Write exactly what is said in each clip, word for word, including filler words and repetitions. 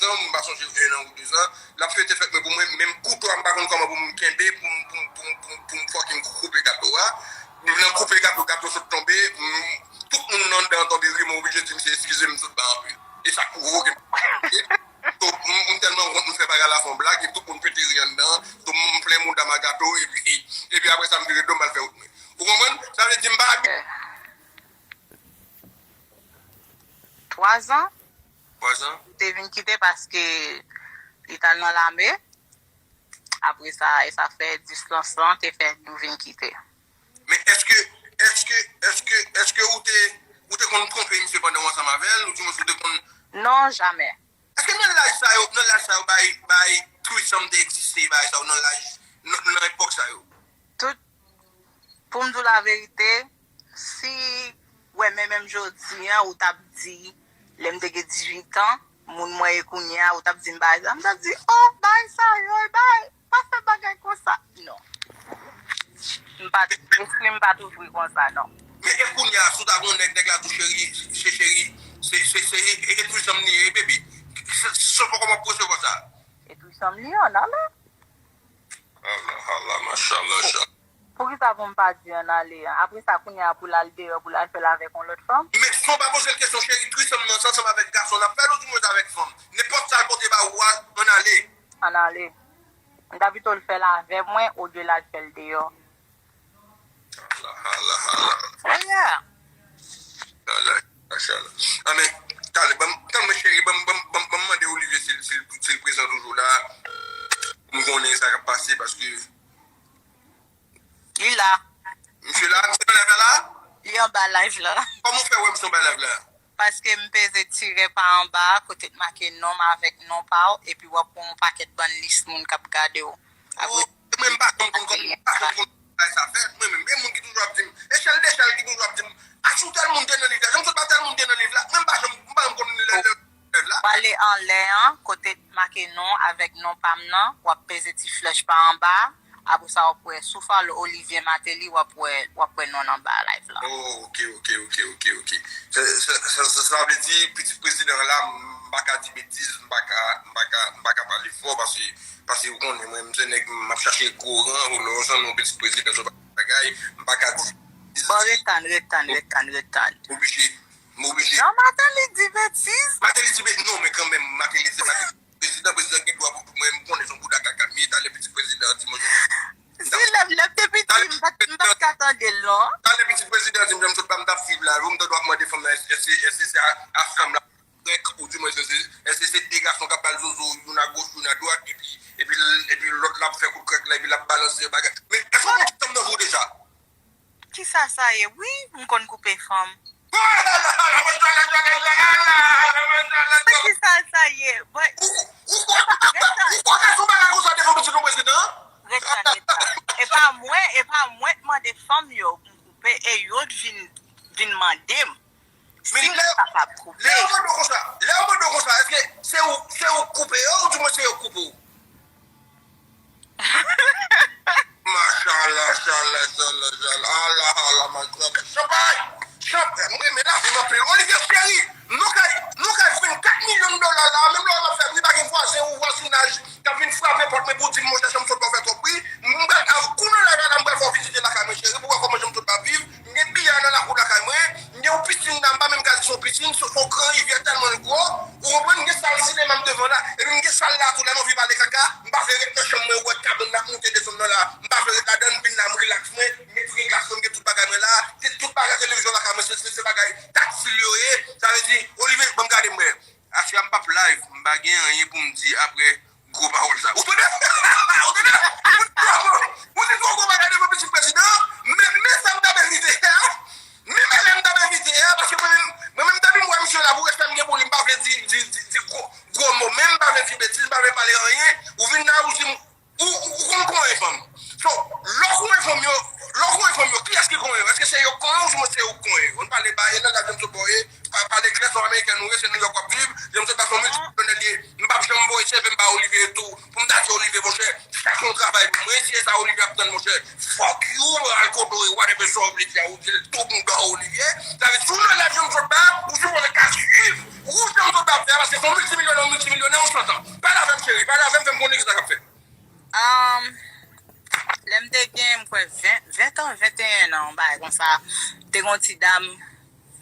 dezan, m pa sonje en an ou dezan. L ap fete fèt mwen pou mwen, menm kouto a m pa konn kòman pou m kenbe, pou m, pou m, pou m, pou m, pou m fucking koupe gato a. Nan koupe gato, gato sot tonbe, m, tout moun nan anndan tonbe ri, mwen oblije di misye eskize m sot ba anpil. E sa pwovoke m. So, m, m tèlman wont, m fè bagay la fè yon blag, e tout moun pete ri anndan. So, m, m plen mouda m a gato, epi, epi apre sa, m vire do, m al fè wout mwen. Ou konprann? Sa vle di m pa abi- Twa zan, Twa zan? Ou te vin kite paske li t al nan lame. Apre sa, e sa fè distans lan te fè nou vin kite. Men èske, èske, èske, èske ou te, ou te konn twonpe misye pandan w ansanm avè l, ou di mwen ou te konn Non, jamè. Èske nan laj sa yo, nan laj sa yo, bay, bay threesome te egziste, bay sa yo nan laj, nan, nan epòk sa yo? Tout, pou m di w laverite, si wè men menm jodi an, ou t ap di, lè m te gen dizuit an, moun mwen ye kounye a, ou t ap di m bagay sa, m t ap di, oh, bagay sa yo, e bagay, pa fè bagay konsa. Non. M pa t, lespri m pa t ouvri konsa, non. Men e kounye a, si w ta gen yon nèg, nèg la tou cheri, se cheri, se, se, se, e, e threesome li ye, baby. Se, se kòman w ap resevwa sa? E threesome li an ale. Allah, Allah, mashallah, mashallah. Poukisa pou m pa di ann ale an? Apre sa, kounye a, pou l al deyò, pou l al fè l avèk yon lòt fanm? Men si w pa poze l kesyon, cheri, threesome nan, se ansanm avèk gason n ap fè l, ou di mwen se avèk fanm? Nenpòt sa l pote ba ou a, ann ale. Ann ale. M ta pito l fè l avè mwen, olye l al fè l deyò. Allah, Allah, Allah. Seyè! Mashallah, mashallah. Ah, men, talè, ban m, tann mwen, cheri, ban m, ban m, ban m, ban m mande Olivier si, si, si l prezan toujou la. Pou m konnen sa k ap pase, paske Li la. Misye la, misye nan live la? Li anba live la. Kòman w fè wè misye anba live la? Paske m peze ti rè pa anba a, kote t make non m avèk non pa w, epi w ap wè yon pakèt bann lis moun k ap gade w. Apre Oh, mwen m pa janm konn kòman, m pa janm konn bagay sa fèt. Mwen menm, gen moun ki toujou ap di m, echèl dechèl ki toujou ap di m, a sou tèl moun te nan live la, janm sot pa tèl moun te nan live la, mwen m pa janm, m pa janm konn lè, lè, lè live la. W ale anlè an, kote t make non avèk non pa m nan, w ap peze ti flèch pa anba a, apre sa w ap wè, si w follow Olivier Martelly, w ap wè, w ap wè non l anba live la. Oh, ok, ok, ok, ok, ok. Sa, sa, sa, sa, sa vle di, pitit prezidan la, m pa ka di betiz, m pa ka, m pa ka, m pa ka pale fò, paske, paske ou konnen, mwen, m se nèg, m ap chache gwo ran, ou lè w jwenn yon pitit prezidan, se yon bagay, m pa ka di betiz. Bon, ret tann, ret tann, ret tann, ret tann. Oblije, m oblije. Non, Martelly di betiz. Martelly di betiz, non, men kanmenm, Martelly se Martelly. Prezidan, prezidan gen dwa pou mwen, m konnen se yon bouda kaka m ye, talè pitit prezidan an di mwen. Si lè m, lè m te piti, m pa t, m pa t ka tande l, non. Talè pitit prezidan an di m, jan m sot pa m t ap viv la, ou m tande w ap mande fanm nan, èske, èske, èske se a, a fanm la, grèk, ou di mwen, èske se, èske se de gason k ap ba l zozo, youn agoch, youn adwat, epi, epi, epi lòt la ap fè kout krèk la, epi l ap balanse bagay. Men, èske w konn fanm nan vre deja? Kisa sa ye? Wi, m konn koupe fanm. Kisa sa ye? Ret tann, ret tann. E pa mwen, e pa mwen t mande fanm yo pou m koupe, e yo t vin, vin mande m si m kapab koupe. Lè yo mande w konsa, lè yo mande w konsa, èske se ou, se ou k koupe yo, ou di mwen se yo k koupe w? Mashallah, shallah, shallah, shallah. Allah, Allah, mashallah. Chanpay! Chanpay! M renmen lavi m anpil. Olivier cheri, nou kay, nou kay vennkat milyon dola la, menm lè w ap fè bri, pa gen vwazen ou vwazinaj k ap vin frape pòt mwen pou di m, monchè, chanm sot pa w fè twòp bri. M pral, kounye a la, m pral fè w vizite lakay mwen, cheri, pou w wè kòman chanm sot pa viv. M gen biyè nan lakou lakay mwen. M gen yon pisin la, m pa menm ka di se yon pisin, se yon gran rivyè tèlman l gwo. Ou konprann, m gen sal sinema m devan la, epi m gen sal la tou, lè m anvi pale kaka, m pa vle ret nan chanm mwen, ou wè kabann n ap moute desann nan la, m pa vle ret ladan, m vin la, m rilaks mwen, m gen ti glas mwen, m gen tout bagay mwen la, se tout bagay televizyon lakay mwen, se, se, se bagay taktil yo ye, sa vle di, Olivier, ban m gade m wè. Aswè a m p ap live, m pa gen anyen pou m di apre gwo pawòl sa. Ou tande? Ou tande? Ou di twa mo, ou di twa gwo bagay devan pitit prezidan, men, men sa m t ap envite a, men, men lè m t ap envite a, paske mwen menm, mwen menm depi m wè misye la, pou respè m gen pou li, m pa vle di, di, di, di gwo, gwo mo, men m pa vle di betiz, m pa vle pale anyen, ou vin la, ou di m, Ou, ou, ou konn konyen fanm. So, lè w konyen fanm yo, lè w konyen fanm yo, kiyès ki konyen yo? Èske se yo k konyen w, oubyen se yo k konyen yo? Ann pale ba, e nan lavi m sot bò ye, pa, pale klè, se yon amerikèn ou ye, se Nouyòk w ap viv, jan m sot la se yon miltimilyonnen l ye. M p ap janm voye seve m ba Olivier tou, pou m ta di Olivier, monchè, sa se yon travay pou mwen, si e sa Olivier ap tann, monchè, fuck you, al kote w ye, whatever sa w vle di a, ou di l tou mouda Olivier. Sa vle di, si w nan lavi m sot la, ou sipoze ka swiv. Ou janm sot ap fè a, paske se yon miltimilyonè, yon miltimilyonè, yon santan. Pale avè m, cheri, pale avè m, fè m konnen kisa k ap fèt. Um, lè m te gen, m kwè, ven, ven an, venteyen an, yon bagay konsa, te gen yon ti dam,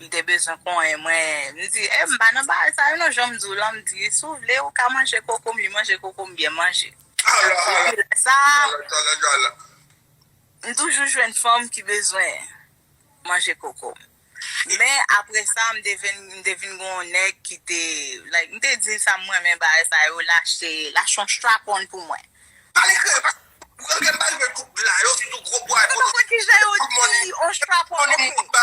m te bezwen konyen mwen. M di, e, m pa nan bagay sa yo non, jan m di w lan, m di, si w vle, ou ka manje koko m, li manje koko m, byen manje. Depi lè sa a, m toujou jwenn fanm ki bezwen manje koko m. Men apre sa, m te vin, m te vin gen yon nèg ki te, like, m te di sa m renmen bagay sa yo, l achte, l achte yon strap-on pou mwen. Pale kreyòl, paske anglè m pa rive tout la, yo sitou gwo bwa. Ou konprann kijan yo di yon strap-on, ok?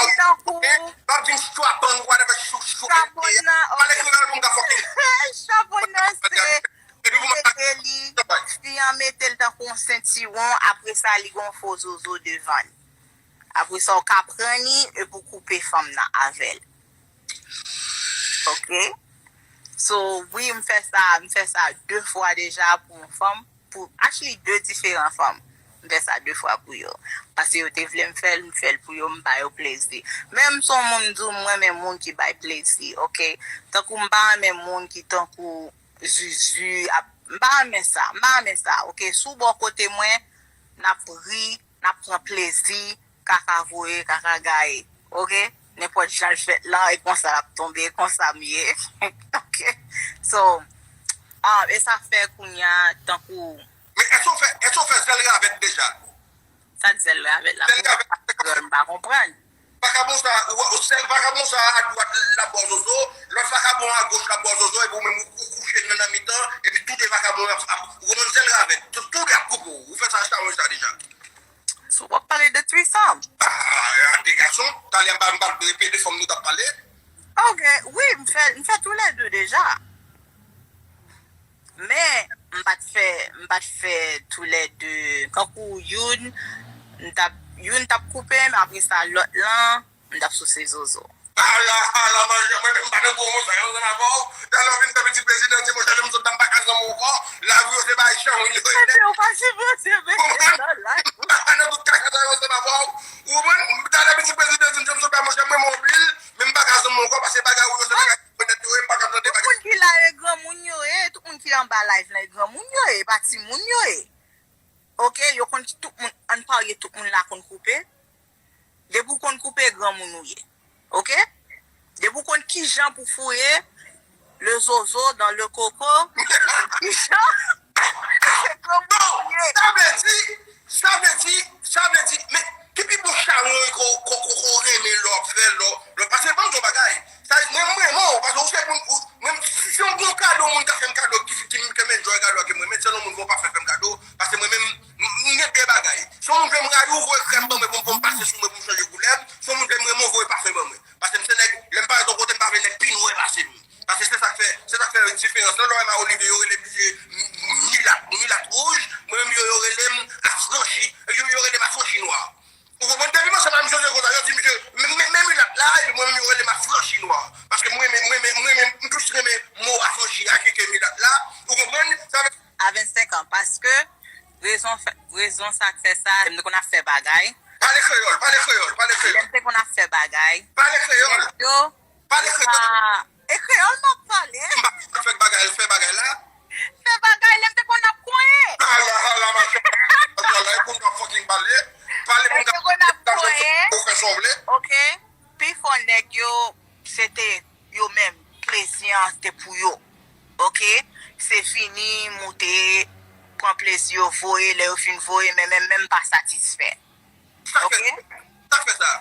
Li tankou w ap di m strap-on, whatever, strap-on nan, ok. Strap-on nan se leve li, fi an mete l tankou yon sentiwon, apre sa li gen yon fo zozo devan l. Apre sa, w ka pran li epi w koupe fanm nan avè l. Ok? So, wi, m fè sa, m fè sa de fwa deja pou yon fanm, pou, actually, de diferan fanm. M fè sa de fwa pou yo. Paske yo te vle m fè l, m fè l pou yo, m ba yo plezi. Men m se yon moun, m di w, m renmen moun ki bay plezi, ok? Tankou m pa renmen moun ki tankou Zuzu, ap, m pa renmen sa, m pa renmen sa, ok? Si w bò kote mwen, n ap ri, n ap pran plezi, kaka voye, kaka gaye, ok? Nenpòt jan l fèt lan, e konsa l ap tonbe, e konsa m ye, ok? So, ah, e sa fè kounye a, tankou. Men èske w fè, èske w fè zèl ravèt deja? Sa k zèl ravèt la? Zèl ravèt la, se kòmsi. M pa konprann. Vakabon sa, ou, ou sèl vakabon sa a dwat l ap ba w zozo, lòt vakabon an agoch l ap ba w zozo, epi ou menm ou, ou kouche nan, nan mitan, epi tou de vakabon yo ap, ap, ou konprann, zèl ravèt, tou, tou de ap koupe w. Ou fè sa chawony sa deja? Si w ap pale de threesome. Ah, de gason, talè m pa, m pa t repete fanm nou t ap pale. Ok, wi, m fè, m fè tou lè de deja. Men, m pa t fè, m pa t fè tou lè de, kankou youn, m t ap, youn t ap koupe m, apre sa lòt lan, m t ap souse zozo. Ala, ala, manzè, mwen menm m pa nan gwo mo sa yo ansanm avè w. Talè w vin fè pitit prezidan, di monchè, lè m sot la, m pa ka zanmi w ankò. Lavi w se bay chan, wi. Mwen menm, m pa ka nan tout kaka sa yo ansanm avè w. Ou konprann? Talè pitit prezidan di m, di m sot la, monchè, mwen, mwen oubli l, men m pa ka zanmi w ankò, paske bagay ou yo se bagay mwen nèt yo ye, m pa ka tande bagay. Tout moun ki la yo e granmoun yo ye, tout moun ki anba live lan e granmoun yo ye, e pa timoun yo ye. Ok, yo konn ki tout moun, ann parye tout moun la konn koupe. Depi w konn koupe, granmoun ou ye. Ok? Depi w konn kijan pou fouye le zozo dans le koko, kijan, se granmoun ou ye. Sa vle di, sa vle di, sa vle di, men ki pi bon chawony ko, ko, ko, ko renmen lè w ap fè, lè w, lè w, paske ban m di w bagay. Sa, mwen, m renmen w, paske ou se moun, ou, mwen, si se yon bon kado, moun ka fè m kado, ki, ki, ki m enjoy kado a, ke mwen, men se yon moun ke w pa fè, fè m kado, paske mwen menm, m, m gen de bagay. Si yon moun vle m rayi w, voye krèm ban mwen pou m, pou m pase sou mwen, pou m chanje koulè m. Si yon moun vle m renmen w, voye pafen ban mwen. Paske m se nèg, lè m parèt yon kote, m pa vle nèg pi nwè pase m. Paske se sa k fè, se sa k fè diferans lan. Lè w wè m a Olivier, yo rele misye milat, milat wouj. Mwen menm, yo, yo rele m afranchi. Yo, yo rele m afranchi nwa. Ou konprann? Depi m ansanm ak misye, se konsa, yo di misye, men, men, men milat la, epi mwen menm, yo rele m afranchi nwa. Paske mwen, mwen, mwen, mwen, mwen, m plis renmen mo afranchi a ke, ke milat la. Ou konprann? Sa vle A vennsenk an, paske rezon fè, rezon sa k fè sa, m te konn ap fè bagay. Pale kreyòl, pale kreyòl, pale kreyòl. Lè m te konn ap fè bagay. Pale kreyòl. Nèg yo, pale kreyòl. E kreyòl m ap pale. M pa fè bagay, fè bagay la. Fè bagay, lè m te konn ap konyen. Ala, ala, machann. Ala, e pou m ap fucking pale. Pale pou m ka. Lè m te konn ap konyen. Ou fè sa w vle. Ok. Pifò nèg yo, se te yo menm, plezi an te pou yo. Ok? Se vini, moute, pran plezi yo, voye, lè yo fin voye, men, men, men m pa satisfè. Sa k fè, sa k fè sa?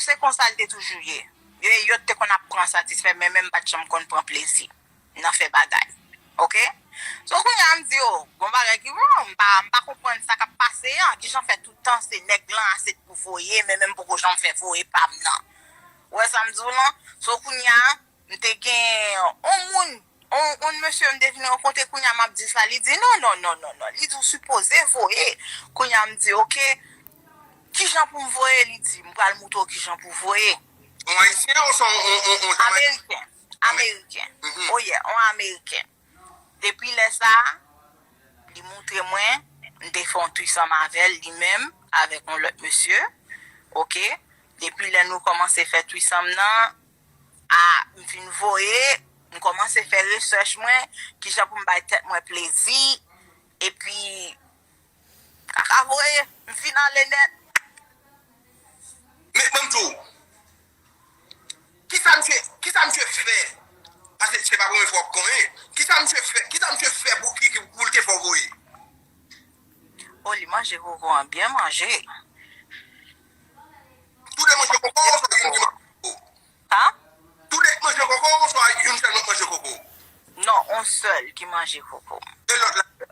Se konsa l te toujou ye. Yo, yo te konn ap pran satisfè, men, men m pa t janm konn pran plezi nan fè bagay. Ok? So, kounye a, m di, o, gon bagay ki wrong, m pa, m pa konprann sa k ap pase an. Kijan fè tout tan se nèg lan a se pou voye, men, men m poko janm fè voye pa m nan. Ou wè sa m di w lan? So, kounye a, m te gen yon moun, yon, yon mesye m te vin rankontre, kounye a m ap di sa, li di, non, non, non, non, non. Li di, w sipoze voye. Kounye a m di, ok, kijan pou m voye? Li di, m pral moutre w kijan pou voye. Yon Ayisyen ou se yon, yon, yon, yon Jamayiken? Ameriken. Ameriken. Oh yeah, yon Ameriken. Depi lè sa a, li moutre mwen, m te fè yon threesome avè l, li menm, avèk yon lòt mesye. Ok? Depi lè nou kòmanse fè threesome nan, a, m fin voye, m kòmanse fè rechèch mwen, kijan pou m bay tèt mwen plezi, epi, kaka voye, m fin ale nèt. Men, ban m di w, kisa misye, kisa misye fè? Paske se pa premye fwa w ap konyen. Kisa misye fè, kisa misye fè pou ki, ki, pou l te fè w voye? O, li manje koko an, byen manje. Toude manje koko, oswa youn ki manje koko? Ha? Toude manje koko, oswa youn sèlman manje koko? Non, on sèl ki manje koko. E lòt la?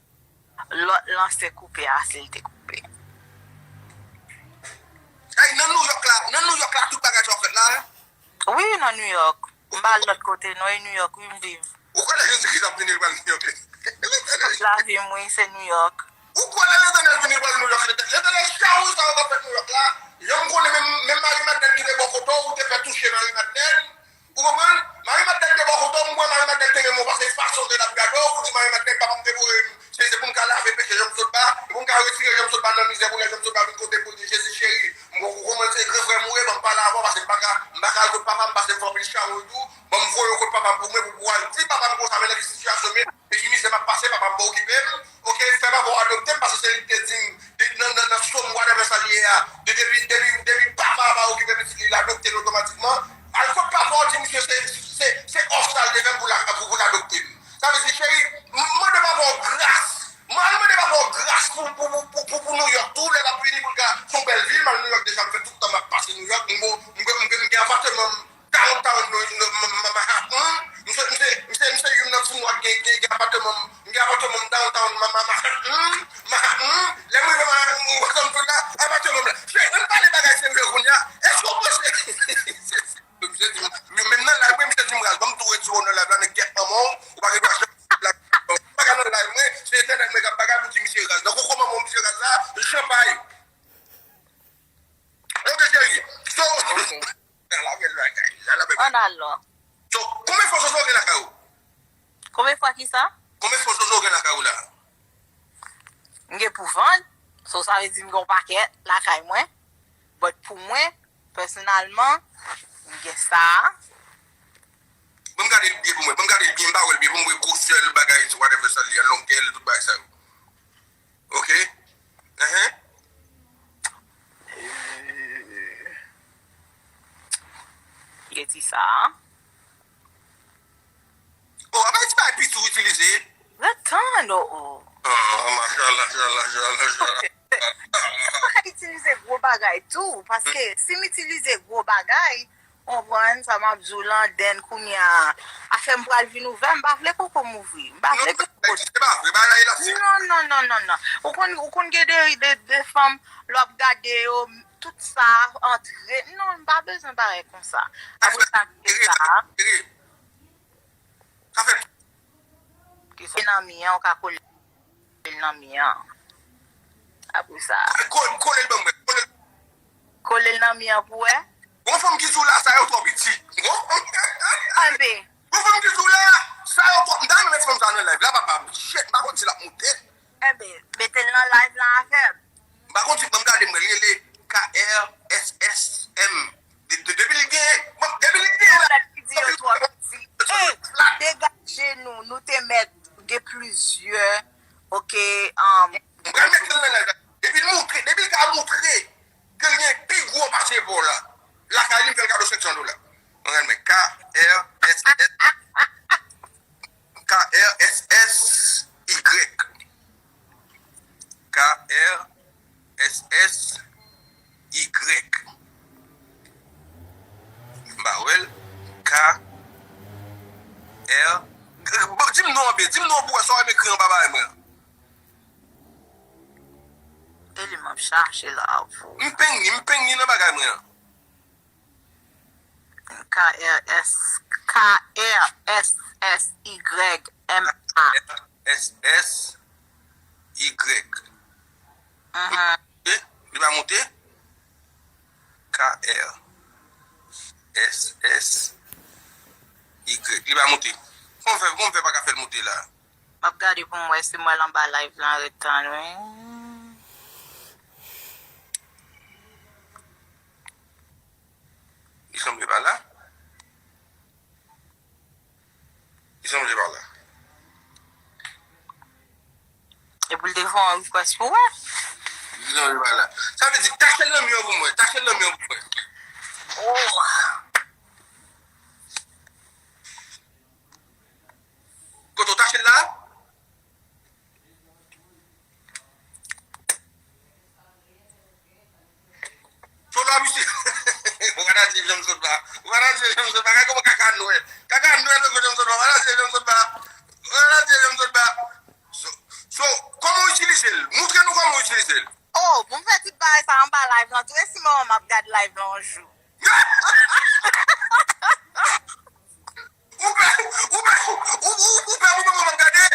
Lòt lan se koupe a, se l te koupe. Ay, nan New York la, nan New York la, tout bagay sa w fèt la? Wi, nan New York. M pa al lòt kote, non, e New York, wi, m viv. Ou kwè lè Jezikri t ap vini, l pral New York? Tout lavi m, wi, se New York. Ou kwè lè Letènèl vini, l pral New York? Letènèl, chawony sa yo k ap fèt New York la, jan m konnen menm, menm Mari Madlèn ki te bò kote w, ou te fè touche Mari Madlèn. Ou konprann? Mari Madlèn te bò kote w, m kwè Mari Madlèn te renmen w, paske fason ke l ap gade w, ou di Mari Madlèn, papa m te voye m, se, se pou m ka lave peche Janm Sotba, e pou m ka retire Janm Sotba nan mizè, pou lè Janm Sotba vin kote m, pou l di, Jezi cheri, m, ou konprann se gran frè m ou ye, ban m pale avè w, paske m pa ka, m pa ka al kot papa m, paske m fè anpil chawony tou, ban m voye w kot papa m pou mwen, pou, pou w al di papa m konsa, men nan ki sitiyasyon m ye, e ki mizè m ap pase, papa m pa okipe m, oke, fè papa w adopte m, paske se li ki te di m, de, nan, nan, nan sòm, whatever sa l ye a, de, depi, depi, depi papa a pa okipe pitit li, l adopte l otomatikman. Al kot papa w, di misye se, se, se òf sa l te fè m pou l, pou, pou l adopte m. Sa vle di, cheri, m, mande papa w gras. M al mande papa w gras pou, pou, pou, pou, pou, pou New York tou, lè l ap vini pou l ka, se yon bèl vil, m al New York deja, m fè tout tan m ap pase New York, m, m, m, m gen apatman m downtown Manhattan, m se, m se, m se, m se youn nan ti nwa ki gen, gen, gen apatman m, m gen apatman m downtown Manhattan, Manhattan, lè m rive Manhattan, m wè zòn tout la, apatman m la. Cheri, ann pale bagay serye kounye a, èske w panse, misye di m, menm nan live mwen, misye di m raz, ban m tou retire w nan live la, men kèt manman w, ou pa gen dwa janm live, ou pa ka nan live mwen, se entènèt mwen k ap bagay pou di misye raz, nan koko manman w misye raz la, jan bay. Ok cheri, so, Ann al non. So, konbyen fo Jojo gen lakay ou? Konbyen fwa kisa? Konbyen fo Jojo gen lakay ou la? M gen pou vann. So sa vle di m gen yon pakèt lakay mwen. But pou mwen, pèsonèlman, m gen sa. Ban m gade l byen pou mwen. Ban m gade l byen, m pa wè l byen pou m wè gwosè l, bagay, whatever sa l ye, longè l, tout bagay sa yo. Ok? Enhen. Gen ti sa. Oh, apa ti bagay piti ou itilize? Ret tann, oh, oh. Ah, mashallah, mashallah, mashallah, mashallah. Mwen ka itilize gwo bagay tou, paske si m itilize gwo bagay, konprann sa m ap di w lan, then kounye a, afè m pral vin ouvè, m pa vle koko m ouvri. M pa vle koko. Se pa vre, bagay elastik. Non, non, non, non, non. Ou konn, ou konn gen de, de, de fanm, lè w ap gade yo, tout sa antre. Non, m pa bezwen bagay konsa. Apre sa, kite sa. Sa fè Kisa nan mi an, ou ka kole l nan mi an. Apre sa. Kole l ban mwen. Kole l. Kole l nan mi an pou wè. Gon fanm ki di w la, sa yo twò piti. Enben. Gon fanm ki di w la, sa yo twò. M ta renmen met fanm sa nan live la, papa. Shit, m pa konn si l ap moute. Enben, mete l nan live la avè m. M pa konn si, ban m gade, mwen rele K R S S M. De, de, depi l gen, bon, depi l gen la. Lòt ki di yo twò piti. Hey, degaje nou, nou te mèt gen plizyè, ok, um, M pral mete l nan live la. Depi l moutre, depi l ka moutre ke l gen pi gwo pase epòl la, lakay li m fè l kado senk san dola. Mwen renmen K R S S, K R S S Y. K R S S Y. M pa wè l. K R. Bon, di m non an byen. Di m non pou wè sa w ap ekri anba bagay mwen an. E li m ap chache la pou. M peng li, m peng li nan bagay mwen an. K R S, K R S S Y M A. S S Y. Mhm. Eh, li pa monte? K R S S Y. Li pa monte. Kòman fè, kòman fè pa ka fè l monte la? M ap gade pou m wè si m wè l anba live lan, ret tann wi. Li sanble pa la. Jan m pa la. Epi l te fè yon request pou wè. Jan m pa la. Sa vle di, tache l nan mi an pou mwen. Tache l nan mi an pou mwen. Oh. Kote w tache l la? Folo a misye. Ou pa ta di jan m sot la. Ou pa ta di jan m sot la. Gade kòman kaka nwè. Kaka nwè nan gwo jan m sot la. Ou pa ta di jan m sot la. Ou pa ta di jan m sot la. So, so, kòman w itilize l? Montre nou kòman w itilize l. Oh, pou m fè tout bagay sa anba live lan tou. E si manman m ap gade live lan yon jou? Ou pè, ou pè, ou, ou, ou pè pou manman m ap gade?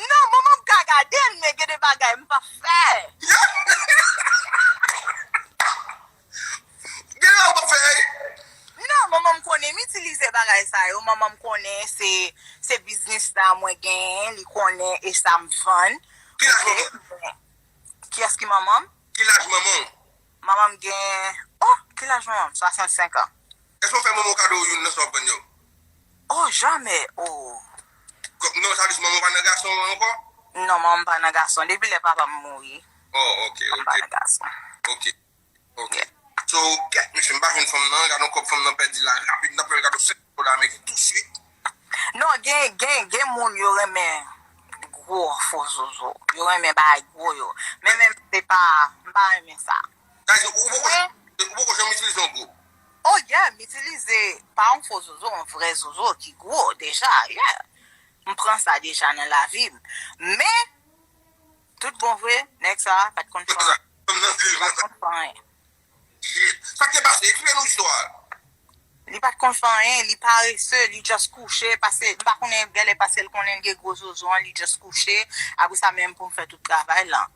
Non, manman m ka gade l, men gen de bagay m p ap fè. Gen bagay ou p ap fè, ey? Non, manman m konnen m itilize bagay sa yo. Manman m konnen se, se biznis sa mwen genyen, li konnen e sa m vann. Ki laj manman w? Kiyès ki manman m? Ki laj manman w? Manman m gen, oh, ki laj manman m? Swasannsenk an. Èske w fè manman w kado youn nan sa w ap vann yo? Oh, jamè, oh. Kò-, non, sa vle di manman w pa nan gason ankò? Non, manman m pa nan gason. Depi lè papa m mouri. Oh, ok, manman m pa nan gason. Ok. Ok. Yeah. So, kèt, mesye, m pa jwenn fanm nan, gade yon kòb fanm nan pèdi la, rapid, n ap fè l kado senk dola ameriken tousuit. Non, gen, gen, gen moun yo renmen gwo fo zozo. Yo renmen bagay gwo yo. Men menm se pa, m pa renmen sa. Sa vle di, ou poko, men ou poko janm itilize yon gwo? Oh, yeah, m itilize pa yon fo zozo, yon vrè zozo ki gwo deja, yeah. M pran sa deja nan lavi m. Men, tout bon vre, nèg sa pa t konn fè anyen. Li pa t konn fè anyen. Shit. Sa k te pase? Eksplike nou istwa a. Li pa t konn fè anyen, li parese, li just kouche, pase, m pa konnen, genlè pase l konnen l gen gwo zozo an, li just kouche, apre sa menm pou m fè tout travay lan.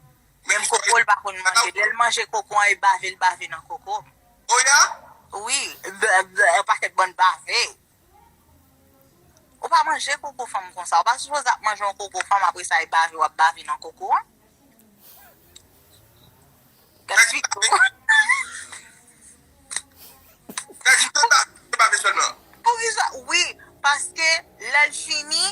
Menm koko l pa konn manje. Lè l manje koko an, e bave l bave nan koko m. Oh yeah? Wi, bè, bè, yon pakèt bann bave. Ou pa manje koko fanm konsa. Ou pa sipoze ap manje yon koko fanm, apre sa, e bave w ap bave nan koko an. Gad figi w. Gad figi w, se bave sèlman. Poukisa? Wi, paske lè l fini,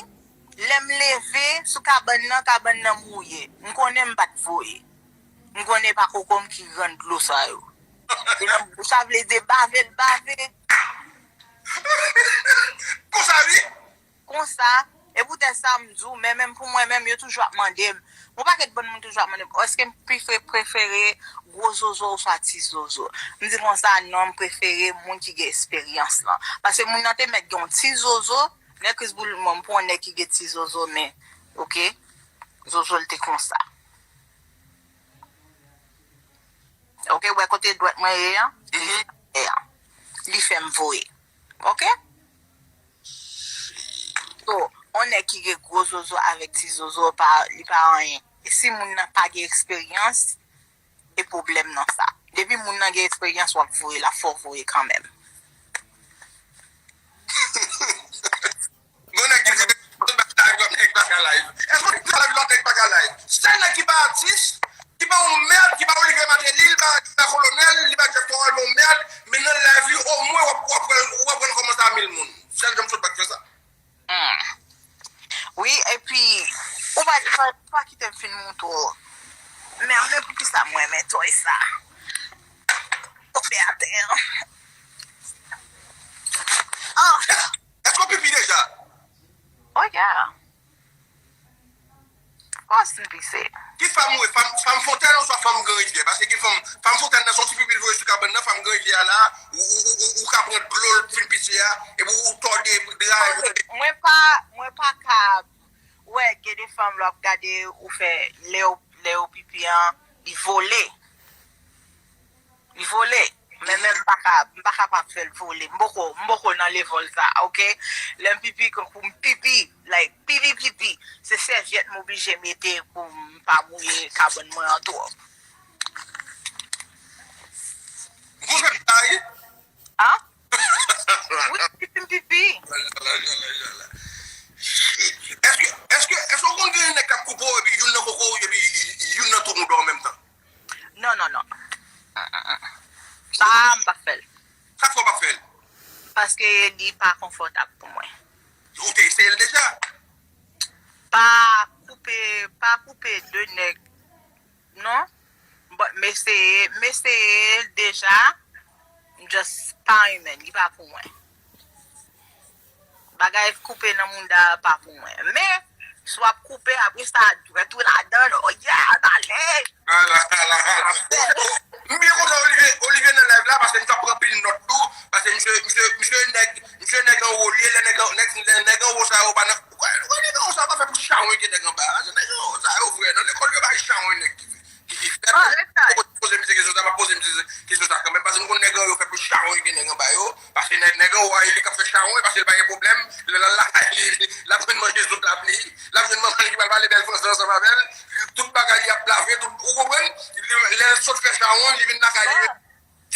lè m leve sou kabann nan, kabann nan mouye. M konnen m pa t voye. M konnen pa koko m ki rann dlo sa yo. E nan, sa vle di bave l bave. Konsa wi. Konsa, e poutèt sa m di w, men menm pou mwen menm, yo toujou ap mande m. Yon pakèt bann moun toujou ap mande m, èske m prefere, prefere gwo zozo oswa ti zozo? M di konsa, non, m prefere moun ki gen esperyans lan. Paske moun nan te mèt gen yon ti zozo, nèg Kris boul mwen, m pran yon nèg ki gen ti zozo, men, oke, zozo l te konsa. Oke, wè kote dwèt mwen ye an? Mhm. Ye an. Li fè m voye. Oke? So, on nèg ki gen gwo zozo avèk ti zozo, pa, li pa anyen. E si moun nan pa gen eksperyans, e pwoblèm nan sa. Depi moun nan gen eksperyans, w ap voye la, fò w voye kanmenm. Gon nèg ki di, "Tout bagay la, lòt nèg pa ka live." Èske w te nan live, lòt nèg pa ka live? Sèl nèg ki pa atis, ki pa yon mèd, ki pa Olivier Martelly, li pa, li pa Kolonèl, li pa Jeff Thoreau, li pa yon mèd, men nan live li, omwen w ap, w ap wè l, w ap wè l kòmanse a mil moun. Sèl jan m sot pa t fè sa. Hmm. Wi, epi, ou pa, ou pa, ou pa kite m fin montre w. Men, men poukisa mwen renmen toy sa? Tonbe atè. Oh! Èske w pipi deja? Oh, yeah. Of course, m pise. Ki fanm ou ye? Fanm, fanm Fontèn oswa fanm Gran Rivyè? Paske gen fanm, fanm Fontèn nan se yon ti pipi l voye sou kabann nan, fanm Gran Rivyè a la, ou, ou, ou, ou, ou ka pran dlo l fin pise a, epi ou tòde dra, epi ou tòde. Mwen pa, mwen pa ka, wè, gen de fanm lè w ap gade, ou fè, lè yo, lè yo pipi an, li vole. Li vole. Men, men m pa ka, m pa kapab fè l vole. M poko, m poko nan level sa, oke? Lè m pipi, kankou m pipi, like, pipi, pipi, se sèvyèt m oblije mete pou m pa mouye kabann mwen an twòp. Ou fè bagay? An? Wi, pipi m pipi. Èske, èske, èske w konn gen nèg k ap koupe w epi youn nan koko w epi youn nan twou mouda w an menm tan? Non, non, non. Mm, mm, mm. Sa, m p ap fè l. Sa k fè w p ap fè l? Paske li pa konfòtab pou mwen. Ou te eseye l deja? pa koupe de nèg, non. But m eseye, m eseye deja. M just pa renmen, li pa pou mwen. Bagay koupe nan mouda pa pou mwen. Men, si w ap koupe, apre sa, dwèt ou ladan l, oh yeah, ale! Ala, ala, ala. M byen kontan Olivier, Olivier nan live la, paske m t ap pran pil nòt tou, paske misye, misye, misye nèg, misye nèg anwo li ye, lè nèg an-, nèg, lè nèg anwo sa yo pa nan, ou kwè, ou kwè nèg anwo sa yo pa fè plis chawony ke nèg anba a, se nèg anwo sa yo frè, nan lekòl yo bay chawony nèg ki fè, ki, ki fè. Ah, ret la. Poze misye kesyon sa, m ap poze misye kesyon sa kanmenm, paske m konn nèg anwo yo fè plis chawony ke nèg anba yo, paske nèg, nèg anwo a, e li k ap fè chawony, paske li pa gen pwoblèm, lè l al lakay li, li, l ap jwenn manje sou tab li, l ap jwenn manman li ki pral pale bèl fransè ansanm avè l, tout bagay li ap lave, tout, ou konprann? Li, lè l sot fè chawony, li vin lakay li,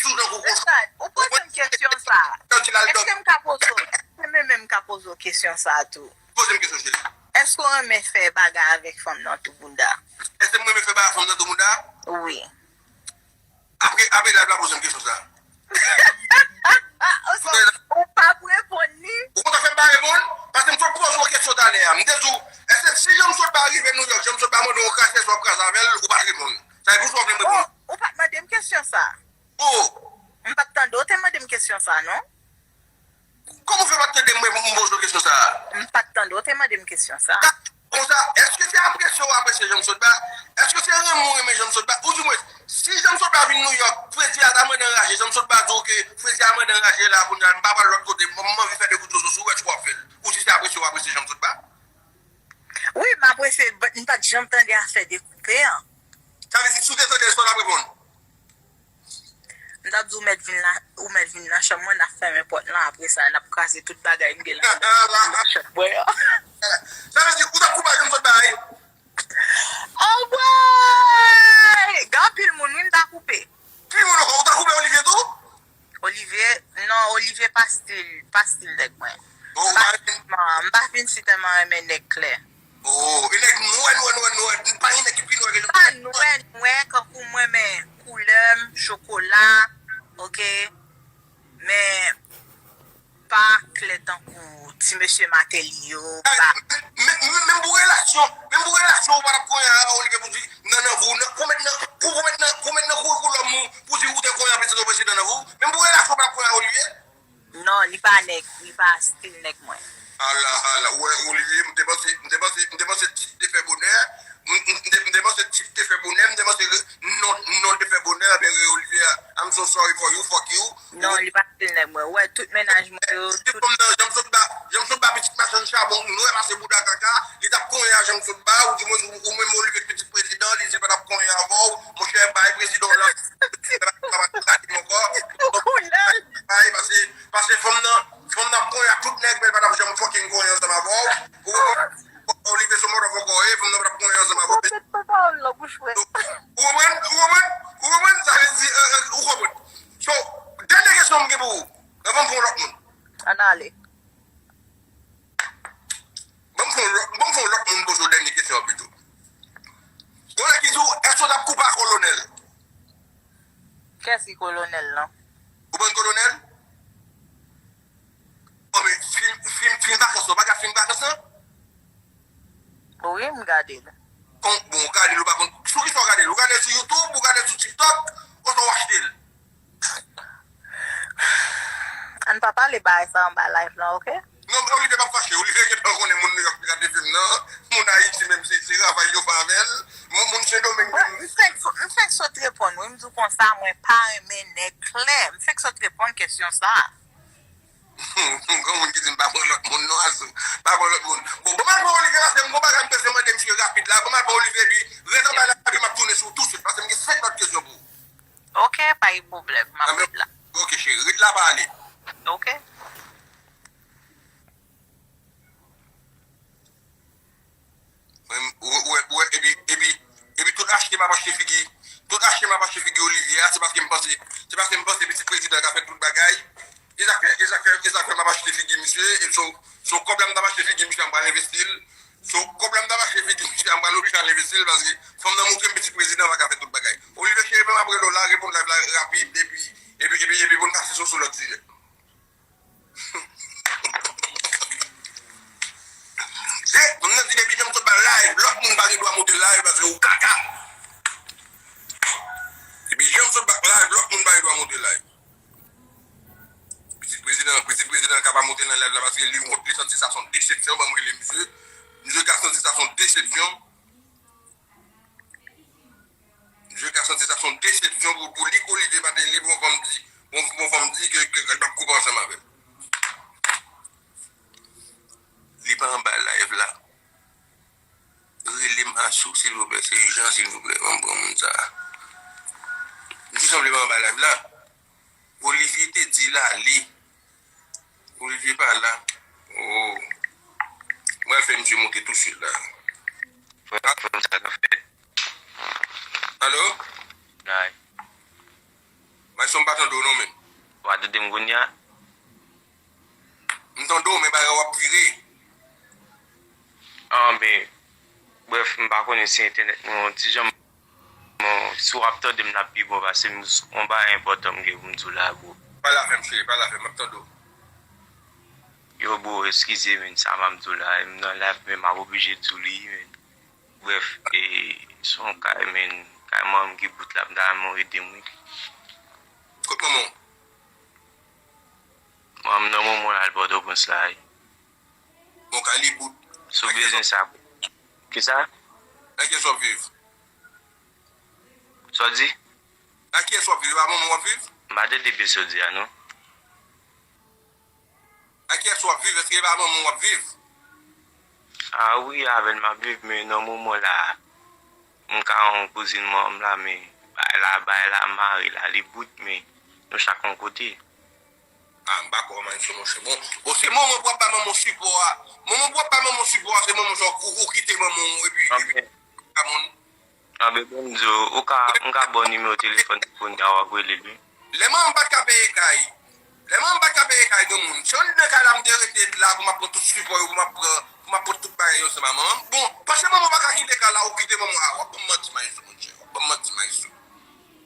sou tankou kochon. Richard, ou poze m kesyon sa. Èske m ka poze w, èske m menm m ka poze w kesyon sa tou? Poze m kesyon, cheri. Èske w renmen fè bagay avèk fanm nan tou bounda? Èske m renmen fè bagay avèk fanm nan tou bounda? Wi. Apre, apre live la, poze m kesyon sa. Ou p ap reponn li. Ou kontan fè m pa reponn? Paske m sot poze w kesyon talè a. M te di w, èske si Jean Sotba rive Nouyòk, Jean Sotba mande w kraze, èske w ap kraze avè l, ou pa t reponn. Sa vle di w sot vle m reponn. Oh, ou pa t mande m kesyon sa. Oh! M pa t tande w te mande m kesyon sa, non. Kòman w fè pa t tande m, mwen, m poze w kesyon sa a? M pa t tande w te mande m kesyon sa a. Konsa, èske se apresye w apresye Jean Sotba? Èske se renmen w renmen Jean Sotba? Ou di mwen, si Jean Sotba vin Nouyòk, Fredi a ta mande anraje, Jean Sotba di w ke Fredi a mande anraje la, kounye a, m pa pral lòt kote, m, m anvi fè de kout zozo sou ou, èske w ap fè l? Ou di se apresye w apresye Jean Sotba? Wi, m apresye l, but m pa t janm tande afè dekoupe an. Sa vle di, si w te tande l, sa w t ap reponn? M t ap di w mèt vin la, ou mèt vin nan chanm mwen, n ap fèmen pòt lan, apre sa, n ap kraze tout bagay m gen ladan nan chanm mwen an. Sa vle di, ou t ap koupe a Jean Sotba, wi? Anmwey! Gen anpil moun, wi, m ta koupe. Ki moun ankò? Ou ta koupe Olivier tou? Olivier, non, Olivier pa stil, pa stil nèg mwen. Oh, m pa, m pa fin si tèlman renmen nèg klè. Oh, e nèg nwè, nwè, nwè, nwè. Pa gen nèg ki pi nwè ke Jean Sotba. Pa nwè, nwè, kankou mwen, men koulè m, chokola, oke? Men pa klè tankou ti mesye Martelly yo, pa. Men, men, men, menm pou relasyon, menm pou relasyon, ou pa t ap konyen a Olivier pou di, nan, nan, pou, nan, pou mèt nan, pou, pou mèt nan, pou mèt nan kourikoulòm ou, pou di ou te konyen a pitit prezidan nan, pou, menm pou relasyon, ou pa t ap konyen a Olivier? Non, li pa nèg, li pa stil nèg mwen. Ala, ala, ou wè, Olivier, m te panse, m te panse, m te panse tit te fè bonè, m, m, m te, m te panse tit te fè bonè, m te panse re-, non, non te fè bonè, men re-, Olivier, I'm so sorry for you, fuck you. Non, li pa stil nèg mwen. Ou wè, tout mennaj mwen yo, tout. Fanm nan, Jean Sotba, Jean Sotba pitit machann chabon, nwè pase bouda kaka, li t ap konyen a Jean Sotba, ou di mwen, ou, ou menm Olivier pitit prezidan, li di l pa t ap konyen avè w, monchè, bay prezidan w lan, pa, pa, pa, pa, ankò. Bay, pase, pase fanm nan, fanm nan ap konyen ak tout nèg, men l pa t ap janm fucking konyen ansanm avè w. Ou konprann? Olivier se yon motherfucker, e fanm nan pa t ap konyen ansanm avè w. Ou konprann? Ou konprann? Ou konprann? Sa vle di, euh, euh, ou konprann? So, dènye kesyon m gen pou ou, anvan m pran yon lòt moun. Ann ale. Ban m fè yon lòt, ban m fè yon lòt moun poze w dènye kesyon an pito. Gon nèg ki di w, èske w t ap koupe a kolonèl? Kiyès ki kolonèl lan? Ou konn kolonèl? Bon, men fim, fim, fim vakans lan, ou pa gad fim vakans lan? Wi, m gade l. Kon, bon, ou gade l, ou pa konn. Sou ki sa w gade l? Ou gade l sou YouTube, ou gade l sou TikTok, oswa w achte l? Ann pa pale bagay sa anba live lan, oke? Non, men Olivier p ap fache. Olivier gentan konnen moun Nouyòk ki gade fim nan. Moun Ayiti menm, se, se travay yo fè avè l. Moun, moun Sendomeng menm. M fèk, m fèk sot reponn, wi, m di w konsa, mwen pa renmen nèg klè. M fèk sot reponn kesyon sa. Gon moun ki di m pa pran lòt moun non, Azou. Pa pran lòt moun. Bon, bon, m al pran Olivier, paske m gon bagay m bezwen mande misye rapid la. Bon, m al pran Olivier, epi ret anba la, epi m ap tounen sou ou tousuit, paske m gen senk lòt kesyon pou ou. Oke, pa gen pwoblèm, m ap ret la. Oke, cheri, ret la, pa ale. Oke. Mwen, ou, ou, ou, epi, epi, epi tout achte m ap achte figi, tout achte m ap achte figi Olivier a, se paske m panse, se paske m panse pitit prezidan ka fè tout bagay. E sa k fè, e sa k fè, e sa k fè m ap achte figi misye, e so, so kòb la m t ap achte figi misye a m pral envesti l. So, kòb la m t ap achte figi misye a m pral oblije al envesti l, paske fanm nan montre m pitit prezidan pa ka fè tout bagay. Olivier cheri, m ap rele w la, reponn live la rapid, epi, epi, epi, epi pou n pase sou, sou lòt sijè. Se, fanm nan di Depi janm sot ba live, lòt moun pa gen dwa monte live paske ou kaka. Depi janm sot ba live, lòt moun pa gen dwa monte live. Pitit prezidan, pitit prezidan ka pa monte nan live la paske li wont, li santi sa se yon desepsyon, ban m rele misye. Misye ka santi sa se yon desepsyon. Misye ka santi sa se yon desepsyon pou, pou li ke Olivier pa te li pou yon fanm di, pou yon fanm di ke, ke, ke l p ap koupe ansanm avè l. Li pa anba live la. Rele m Asou, silvouplè. Se ijan, silvouplè. Ban m pran moun sa a. Misye sanble pa anba live la. Olivier te di l ale. Olivier pa la. Oh. Mwen fè misye monte tousuit la. Frè, frè m, sa k ap fèt? Alo? Ay. Maestro, m pa tande w non, menm. W a tande m kounye a? M tande w, men bagay w ap vire. Anben, brèf, m pa konnen si entènèt mwen yon ti jan. Bon, si w ap tande m, l ap pi bon, paske m, yon bagay enpòtan m gen pou m di w la, bro. Pale avè m, cheri, pale avè m, m ap tande w. Yo, bro, eskize, men, sa m ap di w la, m nan live, men m ap oblije di w li, men. Brèf, e, se yon kay, men, kay manman m ki bout la, m ta renmen w ede m, wi. Kot manman w? Manman m nan manman l al Pòtoprens la, wi. Bon, kay li bout. Si w bezwen sa. Kisa? Nan kiyès w ap viv? Sa w di? Nan kiyès w ap viv? E pa manman w w ap viv? M pa tande byen sa w di a, non. Ak kiyès w ap viv? Èske e pa manman w w ap viv? A wi, avè l m ap viv, men nan moman la, m ka yon kouzin manman m la, men bagay la, bagay la mare la, li bout, men nou chak yon kote. A, m pa kwè w, Maestro, monchè. Bon, bon, se moman pou w ap ba manman w sipò a. Moman pou w ap ba manman w sipò a, se moman sa w, ou, ou kite manman w, epi, epi, Anben, Anben, ban m di w, ou ka, m ka ba w nimewo telefòn li kounye a, w ap rele l, wi. Lè manman m pa t ka peye kay, lè manman m pa t ka peye kay granmoun, se anndan kay la m te rete la pou m ap pran tout sipò yo, pou m ap pran, pou m ap pran tout bagay yo ansanm ak manman m. Bon, paske manman pa ka kite kay la, ou kite manman, a, w ap ban m manti, Maestro, monchè, w ap ban m manti, Maestro.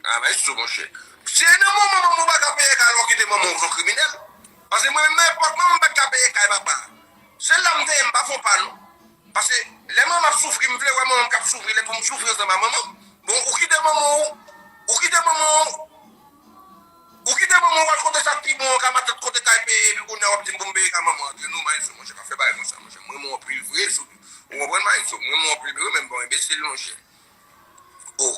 A, Maestro, monchè. Se nan moman manman w pa ka peye kay la, ou kite manman w, ou se yon kriminèl. Paske mwen menm, nan epòk manman m pa t ka peye kay papa, se la m te ye, m pa fè yon pa, non. Paske lè manman ap soufri, m vle wè manman m k ap soufri, lè pou m soufri ansanm ak manman m. Bon, ou kite manman w, ou kite manman w, ou kite manman w al kote sa k pi bon an, ka matant kote kay peye, epi kounye a w ap di m pou m peye kay manman an. Antre nou, Maestro, monchè, pa fè bagay konsa, monchè. M renmen w anpil vre, sou, ou konprann, Maestro? M renmen w anpil vre, men m pa yon enbesil, monchè. Oh.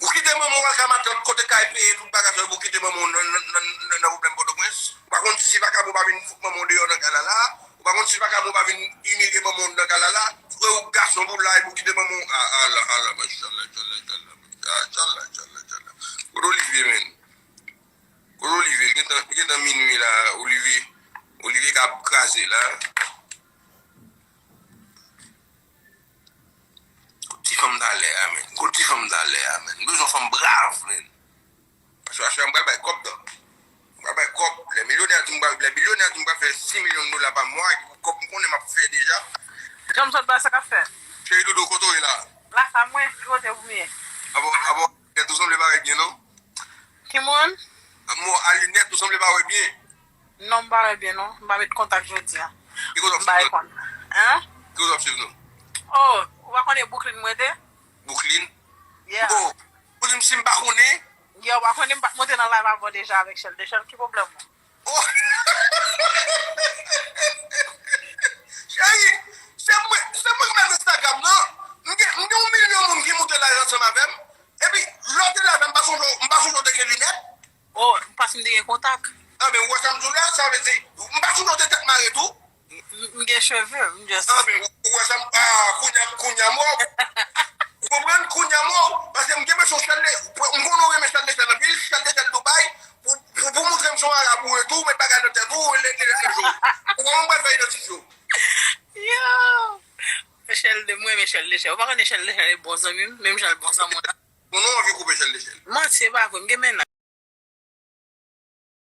Ou kite manman w al ka matant kote kay peye tout bagay sa yo, pou w kite manman w nan, nan, nan, nan, nan pwoblèm Pòtoprens. Ou pa konn si vakabon pa vin fout manman w deyò nan kay la la. Ou pa konn si vakabon pa vin imilye manman w nan kay la la. Frè ou gason pou la, epi w kite manman w. A, ala, ala, machallah, machallah, machallah. Machallah, machallah, machallah. Kote Olivier, menn? Kote Olivier? Gentan, gentan minui la, Olivier. Olivier ka kraze la. Kot ti fanm talè a, menn? Kot ti fanm talè a, menn? M bezwen yon fanm brav, menn. Paske, paske m pral bay kòb, non. M pral bay kòb. Lè milyonè di m pral, lè milyonè di m pral fè sis milyon dola pa mwa, epi pou kòb m konnen m ap fè deja. Jan m sot ba sa k ap fèt. Cheri doudou, kote w ye la? Lakay mwen, ki kote pou m ye? Abò, abò, tèt ou sanble pa wè byen, non? Ki moun? Mo a linèt, ou sanble pa wè byen. Non, m pa wè byen, non. M pa met kontak jodi a. Ki kote w ap swiv nou? Hein? Ki kote w ap swiv nou? Oh, ou pa konnen Brooklyn mwen te? Brooklyn? Yeah. Oh, ou di m si m pa konnen? Yeah, ou pa konnen m pa t monte nan live avè w deja avèk Shell de Shell, ki pwoblèm ou? Oh! Cheri, se mwen, se mwen k mèt Instagram nan. M gen, m gen yon milyon moun ki moute live ansanm avè m. Epi, lè w te la avè m, m pa sonje, m pa sonje w te gen linèt. Oh, paske m te gen kontak. Anben, ou wè sa m di w la, sa vle di, m pa sonje w te tèt mare tou. M, m gen cheve, m just Anben, ou, ou wè sa m, a, kounye a, kounye a m wè w. Ou konprann? Kounye a m wè w. Paske m gen bezwen Shell de, m konnen w renmen Shell de Shell anpil, Shell de Shell Dubai, pou, pou, pou montre m se yon Arab ou ye tou, ou met bagay nan tèt ou, ou enterese sou. Ou wè m pral fè idantifye w. Yo! Shell de, mwen renmen Shell de Shell. Ou pa konnen Shell de Shell e bon zanmi m, menm jan l bon zanmi w la. Bon, nou anvi koupe Shell de Shell. Manti, e pa vre, m gen mennaj.